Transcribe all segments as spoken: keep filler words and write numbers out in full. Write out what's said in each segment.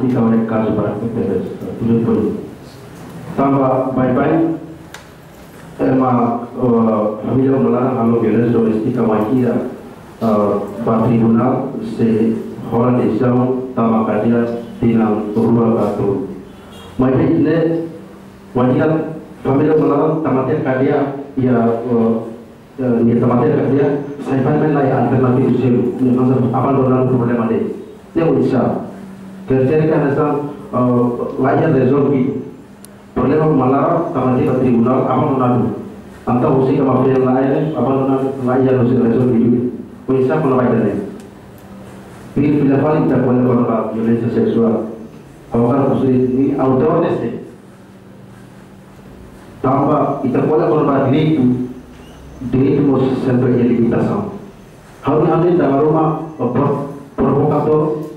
Ita oleh kazu barak tebes, tudo pun. Tanba baibain, ema, eh, família uma laran halo violénsia doméstika mai ita, eh, ba tribunál sei hola desizaun tama kadeia tinan rua ka tolu. Maibé ne'e, wainhira família uma laran tama tiha kadeia, iha, eh, eh, nia tama tiha kadeia, sai fali mai la iha alternativu seluk, nia hanesan abandona problema de'it. Ne'e oinsá? Terseira hanesan, eh, la iha rezolvidu. Problema uma laran tama tiha ba tribunál, abandonadu. Entaun husik ka máfia la iha, abandonadu, la iha rezolvidu. Oinsá kona-ba ida-ne'e? Pil fila fali ita ko'alia kona-ba violénsia seksuál. Ha'u hakarak husu de'it, ninia autór ne'e sé? Tanba ita ko'alia kona-ba direitu, direitu mós sempre iha limitasaun. Ha'u-nia hanoin dala ruma, pro-, provokadór,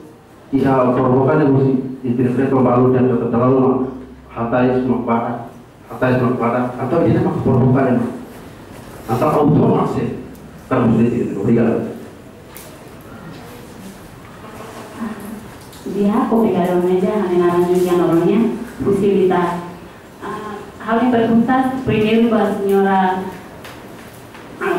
iha provokadór ne'e husi interpreta balu dehan katak dala ruma hatais mak badak, hatais mak badak, entaun ida-ne'e mak provoka ema. Entaun autór mak sé? Hakarak husu de'it, obrigadu. Di'ak, obrigadu, Meja, ha'u-nia naran Juliana Oroña, husi UNITA. Ah, ha'u-nia pergunta primeiru ba señora, ah,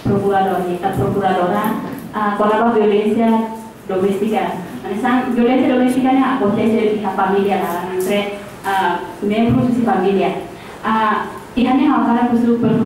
prokuradór, eh, prokuradora, ah, kona-ba violénsia doméstika. Hanesan violénsia doméstika ne'e akontese iha família laran, entre, ah, membrus husi família. Ah, iha ne'e ha'u hakarak husu per-